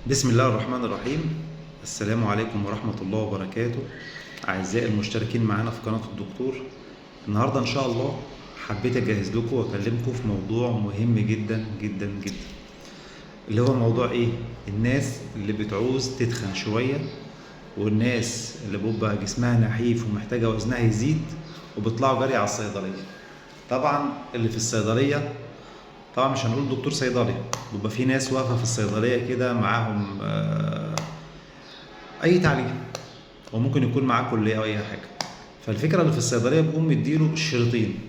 بسم الله الرحمن الرحيم. السلام عليكم ورحمة الله وبركاته. أعزائي المشتركين معانا في قناة الدكتور، النهاردة إن شاء الله حبيت أجهز لكم وأكلمكم في موضوع مهم جدا جدا جدا، اللي هو موضوع إيه؟ الناس اللي بتعوز تتخن شوية، والناس اللي بيبقى جسمها نحيف ومحتاجة وزنها يزيد وبيطلعوا جري على الصيدلية. طبعا اللي في الصيدلية، طبعا مش هنقول دكتور صيدلي، بيبقى في ناس واقفة في الصيدلية كده معاهم اي تعليم، وممكن يكون معاه كليه او اي حاجة. فالفكرة اللي في الصيدلية بيقوم مديله الشريطين،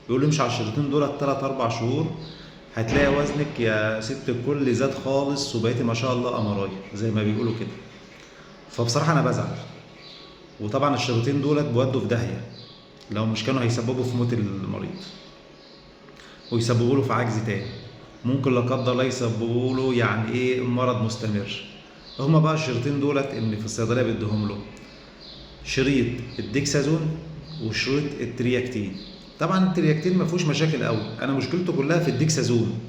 بيقول له امشي على الشريطين دول 3 4 شهور هتلاقي وزنك يا ست الكل زاد خالص وبقيتي ما شاء الله قمرايه زي ما بيقولوا كده. فبصراحة انا بزعل، وطبعا الشريطين دولت بيودوا في داهية، لو مش كانوا هيسببوا في موت المريض ويسببوا له في عجز تاني، ممكن لا قدر الله يسببوا له يعني ايه مرض مستمر. هما بقى الشريطين دولت اللي في الصيدلية بيديهم له، شريط الديكسازون وشريط الترياكتين. طبعا الترياكتين ما فيهوش مشاكل قوي، انا مشكلته كلها في الديكسازون.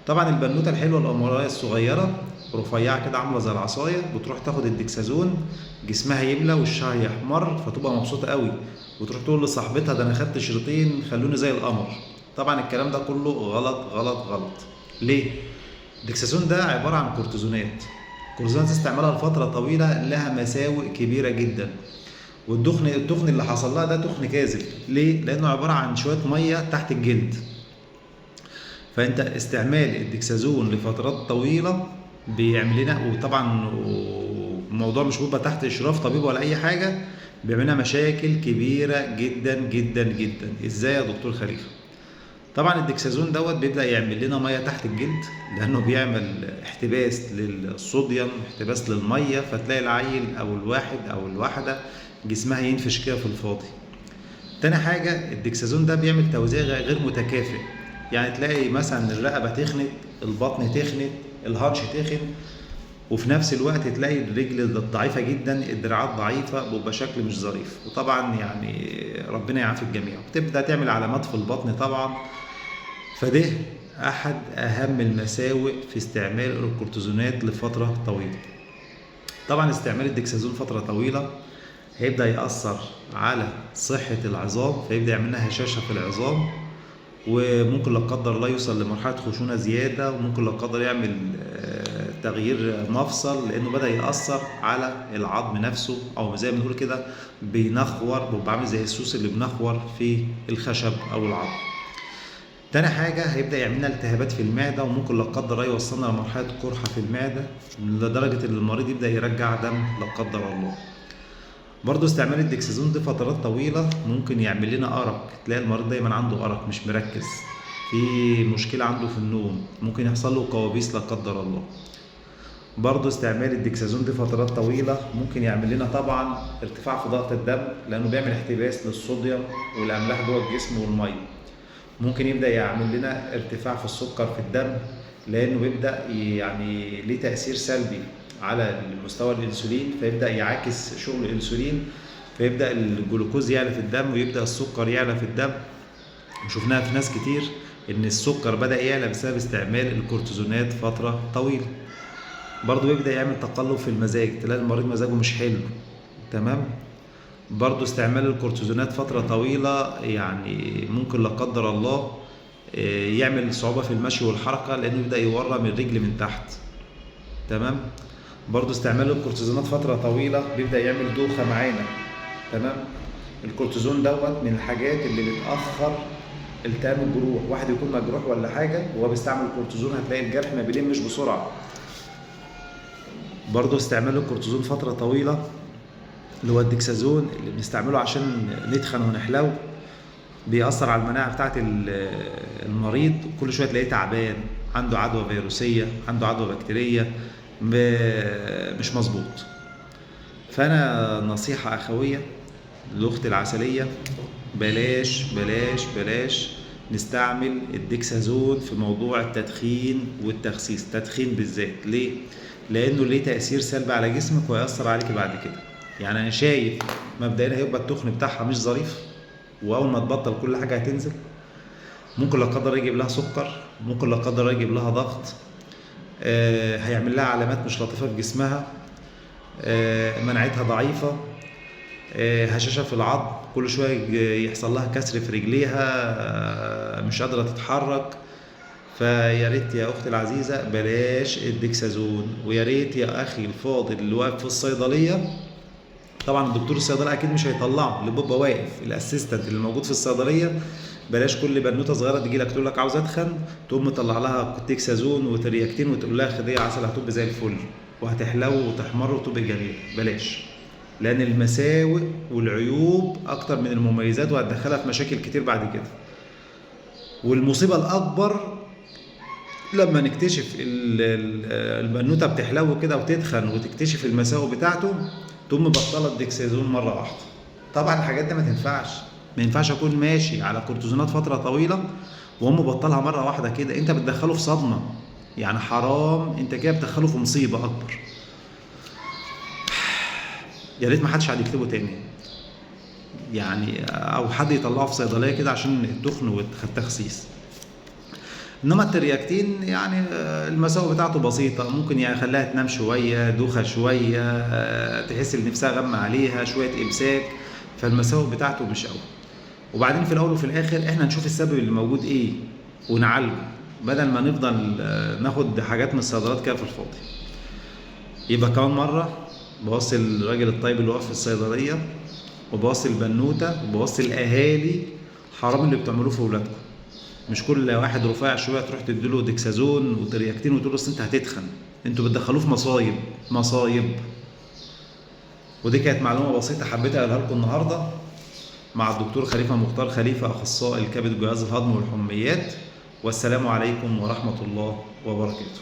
طبعا البنوته الحلوة القمرايه الصغيرة رفيعة كده عامله زي العصاية، بتروح تاخد الديكسازون جسمها يملى وشها يحمر، فتبقى مبسوطة قوي وتروح تقول لصاحبتها ده انا خدت شريطين خلوني زي القمر. طبعا الكلام ده كله غلط غلط غلط. ليه؟ الديكسازون ده عبارة عن كورتيزونات، كورتيزونات استعمالها لفترة طويلة لها مساوئ كبيرة جدا، والدخن التخن اللي حصل لها ده تخن كاذب. ليه؟ لانه عبارة عن شوية مية تحت الجلد. فانت استعمال الديكسازون لفترات طويلة بيعمل لنا، وطبعا الموضوع مش بيبقى تحت اشراف طبيب ولا اي حاجة، بيعمل لنا مشاكل كبيرة جدا جدا جدا. ازاي يا دكتور خليفة؟ طبعا الديكسازون دوت بيبدا يعمل لنا مية تحت الجلد، لانه بيعمل احتباس للصوديوم، احتباس للمية، فتلاقي العيل او الواحد او الواحدة جسمها ينفش كده في الفاضي. تاني حاجة الديكسازون ده بيعمل توزيع غير متكافئ، يعني تلاقي مثلا الرقبة تخنت، البطن تخنت، الهرش تخن، وفي نفس الوقت تلاقي الرجل ضعيفة جدا، الدراعات ضعيفة، بيبقى شكل مش ظريف. وطبعا يعني ربنا يعافي الجميع. بتبدا تعمل علامات في البطن طبعا. فده احد اهم المساوئ في استعمال الكورتيزونات لفترة طويلة. طبعا استعمال الديكسازون فترة طويلة هيبدا ياثر على صحة العظام، فيبدا يعمل لنا هشاشة في العظام، وممكن لا قدر الله يوصل لمرحلة خشونة زيادة، وممكن لا قدر يعمل تغيير مفصل، لانه بدا ياثر على العظم نفسه، او زي ما بنقول كده بينخور، بيبقى عامل زي السوس اللي بنخور في الخشب او العظم. تاني حاجة هيبدأ يعمل لنا التهابات في المعدة، وممكن لا قدر الله يوصلنا لمرحلة قرحة في المعدة، لدرجة إن المريض يبدأ يرجع دم لا قدر الله. برضه استعمال الديكسازون دي فترات طويلة ممكن يعمل لنا أرق، تلاقي المريض دايما عنده أرق، مش مركز، في مشكلة عنده في النوم، ممكن يحصل له كوابيس لا قدر الله. برضه استعمال الديكسازون دي فترات طويلة ممكن يعمل لنا طبعا ارتفاع في ضغط الدم، لأنه بيعمل احتباس للصوديوم والأملاح جوه الجسم والمية. ممكن يبدأ يعمل لنا ارتفاع في السكر في الدم، لأنه بيبدأ يعني ليه تأثير سلبي على مستوى الأنسولين، فيبدأ يعاكس شغل الأنسولين، فيبدأ الجلوكوز يعلى في الدم ويبدأ السكر يعلى في الدم. وشفناها في ناس كتير إن السكر بدأ يعلى بسبب استعمال الكورتيزونات فترة طويلة. برضه بيبدأ يعمل تقلب في المزاج، تلاقي المريض مزاجه مش حلو. تمام؟ برضو استعمال الكورتيزونات فترة طويلة يعني ممكن لا قدر الله يعمل صعوبة في المشي والحركة، لأنه يبدأ يورم الرجل من تحت. تمام؟ برضو استعمال الكورتيزونات فترة طويلة بيبدأ يعمل دوخة معانا. تمام؟ الكورتيزون دوت من الحاجات اللي بتأخر التئام الجروح، واحد يكون مجروح ولا حاجة وهو بيستعمل الكورتيزون هتلاقي الجرح ما بيلمش بسرعة. برضو استعمال الكورتيزون فترة طويلة اللي هو الديكسازون اللي بنستعمله عشان نتخن ونحلو، بيأثر على المناعة بتاعت المريض، كل شوية تلاقيه تعبان، عنده عدوى فيروسية، عنده عدوى بكتيرية، مش مظبوط. فأنا نصيحة أخوية لأختي العسلية، بلاش بلاش بلاش نستعمل الديكسازون في موضوع التدخين والتخسيس، التدخين بالذات. ليه؟ لأنه ليه تأثير سلبي على جسمك ويأثر عليك بعد كده. يعني انا شايف مبدئيا هيبقى التخن بتاعها مش ظريف، واول ما تبطل كل حاجة هتنزل، ممكن لا قدر يجيب لها سكر، ممكن لا قدر يجيب لها ضغط، هيعمل لها علامات مش لطيفة في جسمها، مناعتها ضعيفة، هشاشة في العظم، كل شوية يحصل لها كسر في رجليها، مش قادرة تتحرك. فيا ريت يا اختي العزيزة بلاش الديكسازون، ويا ريت يا اخي الفاضل اللي واقف في الصيدلية، طبعا الدكتور الصيدلي اكيد مش هيطلعه، اللي بيبقى واقف ال assistant اللي موجود في الصيدلية، بلاش كل بنوته صغيرة تجي لك تقول لك عاوز اتخن تقوم مطلع لها ديكسازون وترياكتين وتقول لها خديه عسل هتبقى زي الفل وهتحلو وتحمر وتبقى جميلة. بلاش، لان المساوئ والعيوب اكتر من المميزات وهتدخلها في مشاكل كتير بعد كده. والمصيبة الاكبر لما نكتشف البنوته بتحلو كده وتتخن وتكتشف المساوئ بتاعته تقوم مبطله الديكسازون مرة واحدة. طبعا الحاجات دي ما تنفعش، ما ينفعش اكون ماشي على كورتيزونات فترة طويلة واقوم مبطلها مرة واحدة كده، انت بتدخله في صدمة، يعني حرام، انت كده بتدخله في مصيبة اكبر. يا ريت ما حدش عاد يكتبه تاني يعني، او حد يطلعه في صيدلية كده عشان التخن والتخسيس. انما الترياكتين يعني المساوئ بتاعته بسيطة، ممكن يخليها تنام شوية، دوخه شوية، تحس ان نفسها غم عليها، شوية امساك، فالمساوئ بتاعته مش قوي. وبعدين في الاول وفي الاخر احنا نشوف السبب اللي موجود ايه ونعالجه، بدل ما نفضل ناخد حاجات من الصيدليات كده في الفاضي. يبقى كمان مرة بوصي الراجل الطيب اللي واقف في الصيدلية، وبوصي البنوته، وبوصي الاهالي، حرام اللي بتعملوه في اولادكم. مش كل واحد رفيع شوية تروح تديله ديكسازون وترياكتين وتقول له اصل انت هتتخن، انتوا بتدخلوه في مصايب مصايب. ودي كانت معلومة بسيطة حبيت اقولها لكم النهارده مع الدكتور خليفة مختار خليفة، اخصائي الكبد وجهاز الهضم والحميات. والسلام عليكم ورحمة الله وبركاته.